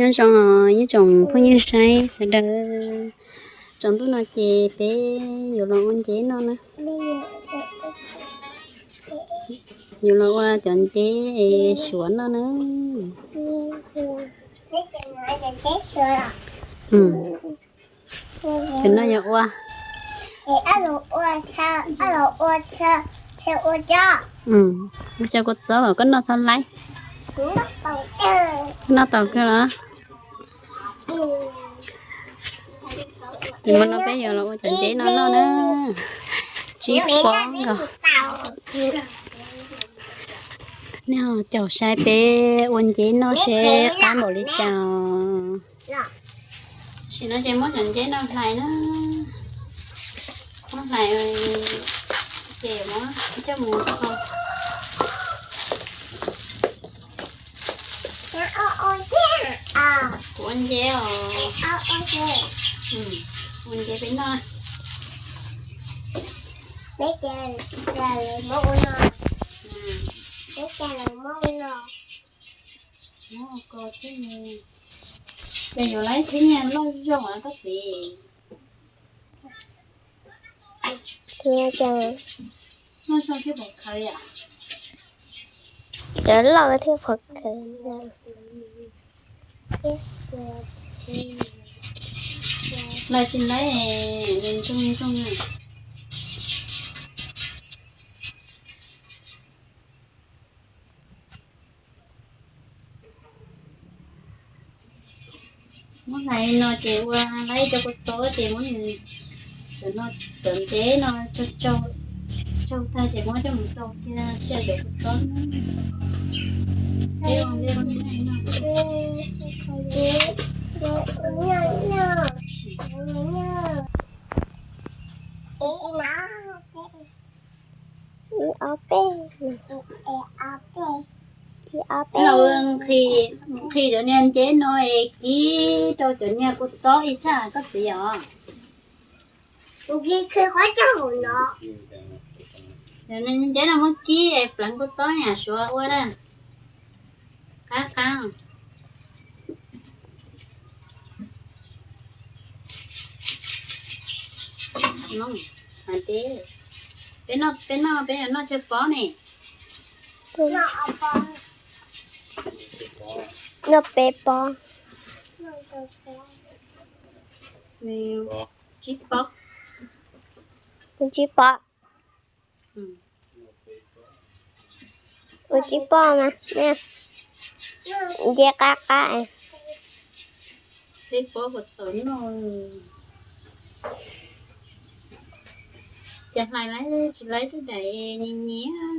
Nyob zoo ib tsoom phooj ywg saib sawv daws, tsaus ntuj no ces peb yuav los ua nceb noj na. Yuav los ua cov nceb suav noj na. Cov no yog ua, ua xyaw kua txob kom koj noj tau laib. Noj tau kawg los. Mus no peb yuav los ua cov nceb no noj na. Tsib pob nkaus. Nej caum saib peb ua nceb noj seb qab npaum li cas. Tam sim no ces muab cov nceb no hlais na. Muab hlais ces muab coj mus kho. Kuv ua nceb os. Ua nceb peb noj. Ces yuav laib thiab niag loj zog koj txiv. Loj zog thiab pom khawv yom. Cov loj thiab pom khawv. Lawv tsis laib, ntsoog ntsoog. Muab hlais no ces ua laib cov kua txob ces muab nws, cov no, cov nceb no tsaug tsaug tag ces muab coj mus rau kiag xyaw cov kua txob na. Ib ob peb, ib ob peb. Nqhis cov niag nceb no es kib rau cov niag kua txob ib tsam koj txiv os. Cov niag nceb no muab kib es pleev kua txob yam suav ua na. Qab qab. Peb noj, peb noj, peb yuav noj tsawg pob ne? Noj peb pob. Tsib pob. Tsib pob. Ua tsib pob mas nce qab qab. Peb pob kom txaus noj. Cas hlais laib tsis laib tej daim nyias nyias,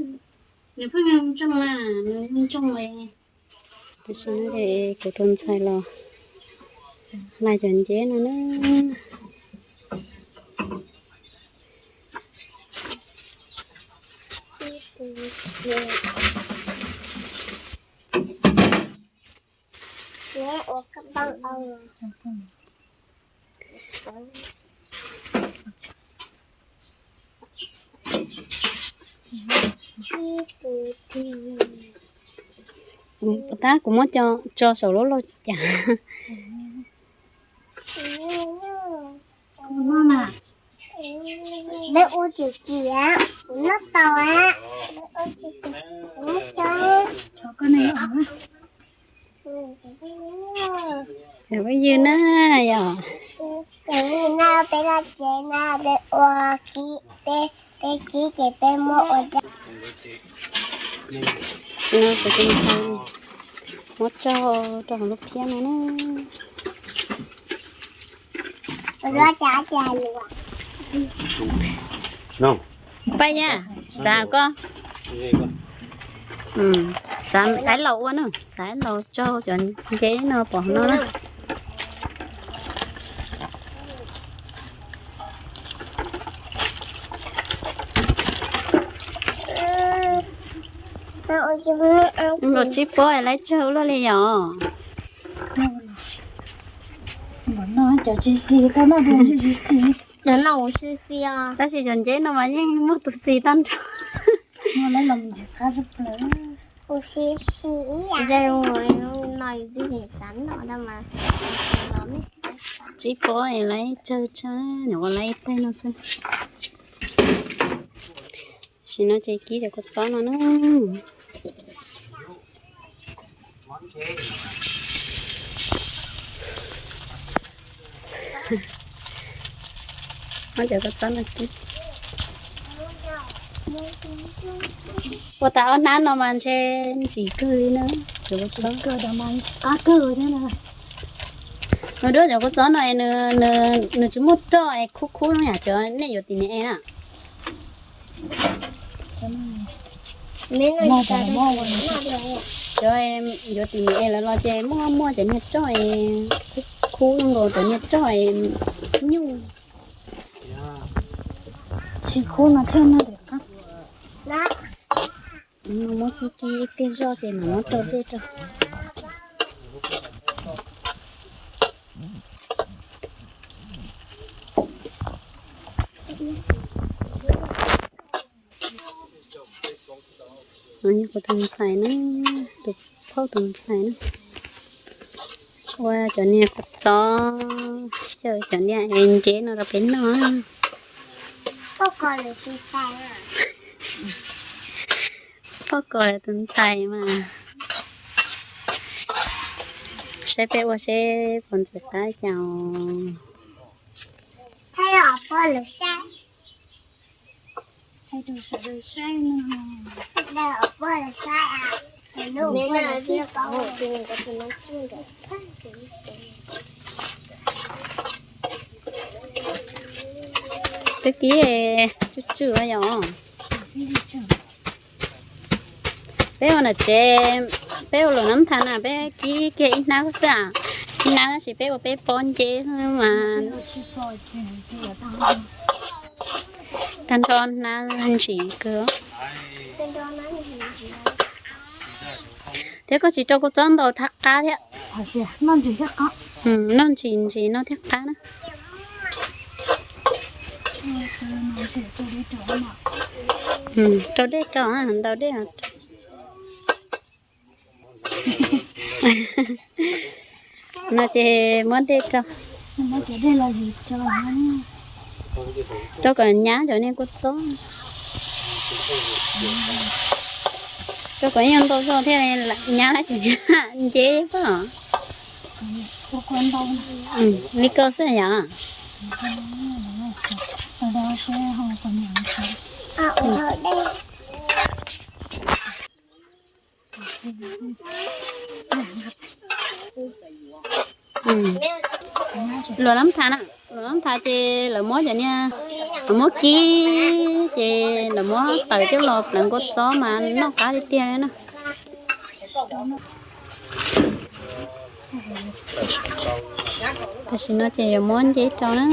nws pheej ntsoog na, nws ntsoog li. Tam sim no ces kuv tus ntxhais los hlais cov nceb no na. Tab kuv muab tso saum lub lauj kaub. Neb ua tsis tsis, kuv noj tau. Cov phooj ywg na, yog no peb noj tsev no peb ua kib, peb kib ces peb muab ua da. Tam sim no kuv tus ntxhais muab tso rau hauv lub phiab no na. Paj Yaj, txav koj, txav laus ua na, txav laus tso cov nceb no pov no na. Nkaus tsib pob laib tsawg ua luaj li yom. Cov no tsis xis, tau noj tsis xis. Cov no ua xis xis os. Tab sis cov nceb no mas yeej muaj tus xis tag nrho. Ua xis xis ib yam. Tsis pom es lawv tsawg tsawg, nyuam qhuav lawv ib teg no xwb. Tam sim no ces kib cov kua txob no na. Muab cov kua txob no kib. Ua tas ob hnab no mas ntshe ntsim kawg li na. Cov kua txob, qab kawg thiab. Nws duab cov kua txob no es nws tsis muaj roj es khub khub no yom, cov nej yuav tim Mes Es na. Cov yuav tim Mes Es lawv los ces muaj muaj cov niag roj es khub nkaus cov niag roj es nyuj. Tsis khub no thiaj noj tias qab. Muab kib kib ib pliag zoj ces mam muab rau dej rau. No yog kuv tus ntxhais na, tus phauj tus ntxhais na. Ua cov niag kua txob xyaw cov niag es nceb no rau peb noj. Phauj Kos lawv tus ntxhais mas. Saib peb ua seb puas ntxim qab cas. Twb kib tswm tswm yom. Peb ua nam tsev, peb ua luam nam tha na, peb kib kiag ib hnab xwb a, ib hnab tab sis peb ua peb pob nceb mas. Tag nrho hnab ntsim kawg. Thiab koj tsis rau kua txob ntau thab qab thiab. Noj ntsim ntsim no thiaj qab na. Rau dej rau, ntau dej. No ces muab dej rau, rau kom nyab cov niag kua txob. Rau kom ib nyuag ntau zog thiaj nyab cov niag nceb pob. Li ko xwb yom. Luam nam tha na, luam nam tha ces lawv muab cov niag, lawv muab kib ces lawv muab tawm coj los pleev kua txob mas noj qab tiag tiag li na. Tam sim no ces yuav muab nceb rau na.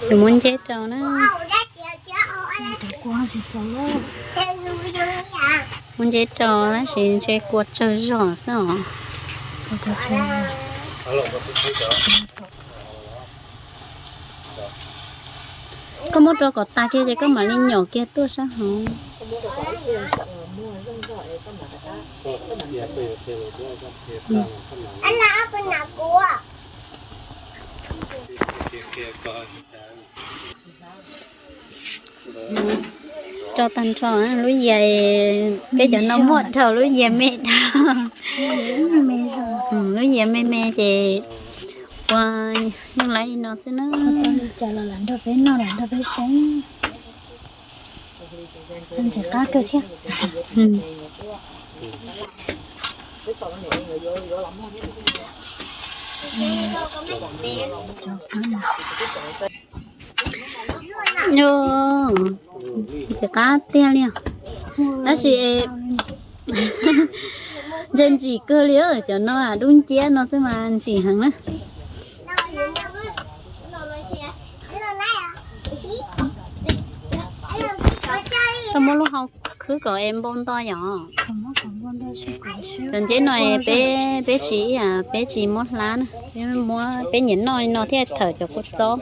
Yuav muab nceb rau na. Muab nceb rau tab sis ntshe kua tsawg zog xwb os. Koj muab rau kom tas kiag ces koj mam li nyom kiag tuaj sab hauv. Rau tag nrho lub yias, peb cov no muaj dhau lub yias me dhau. Lub yias me me ces ua yeej laib li no xwb na. Li cas los lam nrog peb noj lam nrog peb saib. Ntxim qab kawg thiab. Ntxim qab tiag li os. Tab sis ntshe ntsim kawg li, cov no dub nciab no xwb mas ntsim heev na. Koj muab lub hau khwb kom es npau nto yom. Cov nceb no peb, peb tsis, peb tsis muab hlab na, peb muab, peb nyiam noj li no thiaj thawm cov kua txob.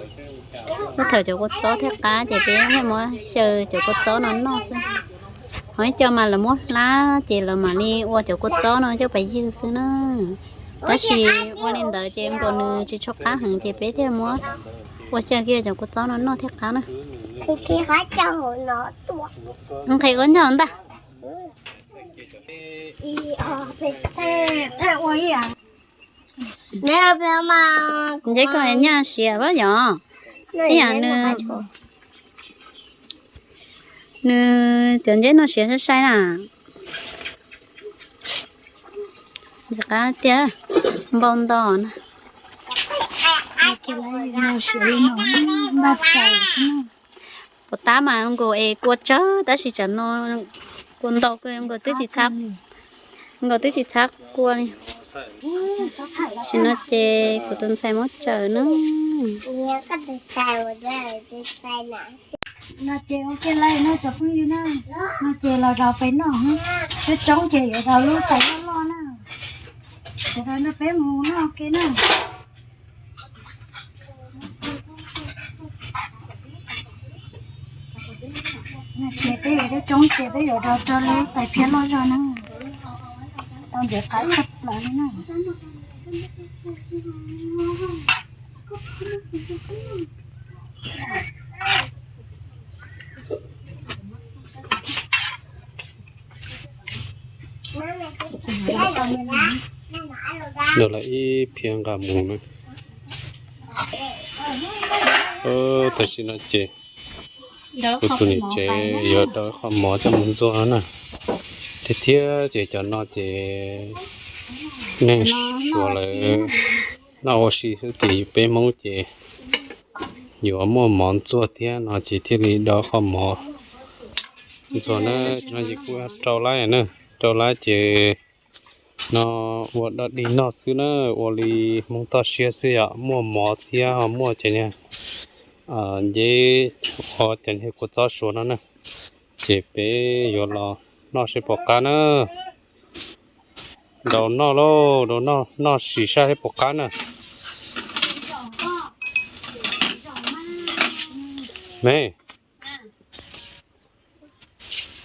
Thiaj thawm cov kua txob thiaj qab ces peb thiaj muab xyaw cov kua txob no noj xwb. Ib co mas lawv muab hlab ces lawv mam li ua cov kua txob no coj pais ywg xwb na. Tab sis ua li ntawd ces nkaus nws tsis tshua qab heev ces peb thiaj muab ua xyaw kiag cov kua txob no noj thiaj qab na. Nqhis kua nyob ntag. Nceb koj nyaj siav pab yom. Ib yam nws, nws cov nceb no siav sai sai na. Ntxim qab tiag, npau nto na. Puas tab mas nkaus es kua tsawg tab sis tsam no kua ntau kawg, nkaus twb tsis txhab, nkaus twb tsis txhab kua li. Tam sim no ces kuv tus ntxhais muab tsaws na. No ces ua kiag lawm no cov phooj ywg na, no ces los rau peb noj, peb coob ces yuav rau lub tais loj loj na, ces rau nrog peb mus noj ua ke na. Ces peb yuav coob ces peb yuav rau rau lub tais phiab loj zog na, tau ntxim qab tshaj plaws li na. Yog lawv ib phiab nqa mus na. Tam sim no ces kuv tus niam tsev yuav rau qhov mov coj mus ntxuaj na. Tiag thiab ces cov no ces neeg Suav lawv noj ua si xwb ces peb Hmoob ces yuav muaj mov ntxuaj thiab no ces thiaj li rau qhov mov ntxuaj na. No ces kuv rau laib na, rau laib ces no ua dog dig noj xwb na, ua li Hmoob toj siab xwb yom, muaj mov thiab ho muaj cov niag nceb, ua cov niag kua txob Suav no na. Ces peb yuav los noj seb puas qab na. Daus noj lauj, daus noj, noj sim saib seb puas qab na. Me,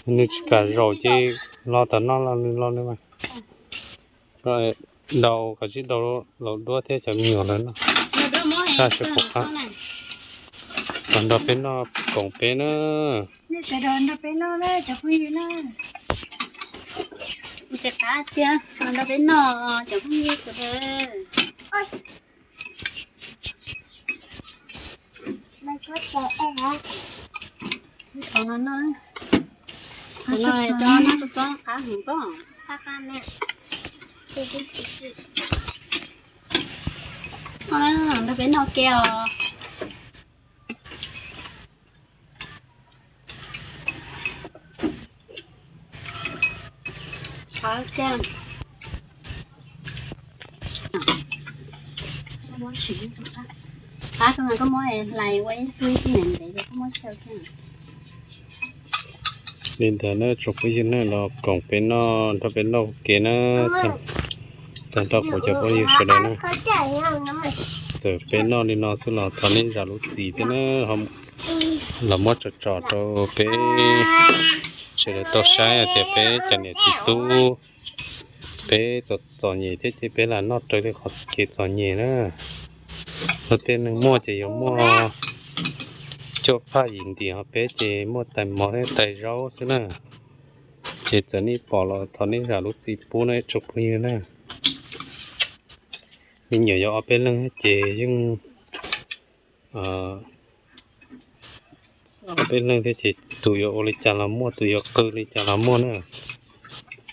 nws tsis kam zaum ces los tom no los nws los nws mas. Daus kom tsis daus laus duab thiab cov me nyuam lawv noj. Saib seb puas qab. Los nrog peb noj koom peb na. Ntxim qab tiag, los nrog peb noj cov phooj ywg sawv daws. Thov no noj, thov no rau noj txob qab heev pob. Nrog peb noj ke os. Qab koj muab hlais ua ib tug ib tug ntev ntev, koj muab xyaw thiab. Li ntawd na tsoom phooj ywg na, los koom peb noj, nrog peb noj ua ke na, tag nrho kuv cov phooj ywg sawv daws na. Txawm peb noj li no xwb los thov nej zam lub txim thiab na, los muab tsom tsom rau peb sawv daws tau saib tias peb cov niam txiv tub, peb txom txom nyem thiab ces peb lam noj raws li qhov kev txom nyem na. Luag tej neeg muaj ces yuav muaj cuaj phaj yim ntim, ho peb ces muaj tais mov thiab tais zaub xwb na. Ces txawm nej pom los thov nej zam lub txim pub na tsoom phooj ywg na. Me nyuam yog ob peb leeg ces yeej, ob peb leeg thiab ces tus yuav ua li cas los muaj, tus yuav qw li cas los muaj na.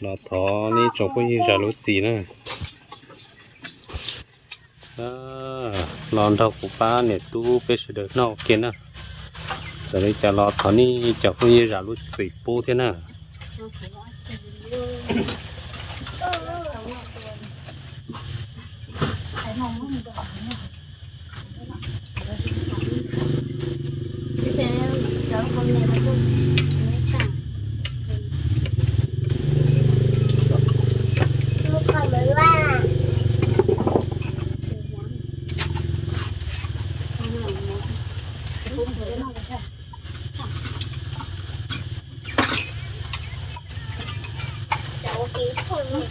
Los thov nej tsoom phooj ywg zam lub txim na. Los nrog kuv pab niam tub peb sawv daws noj ua ke na. Txawm li cas los thov nej cov phooj ywg zam lub txim pub thiab na. Noj.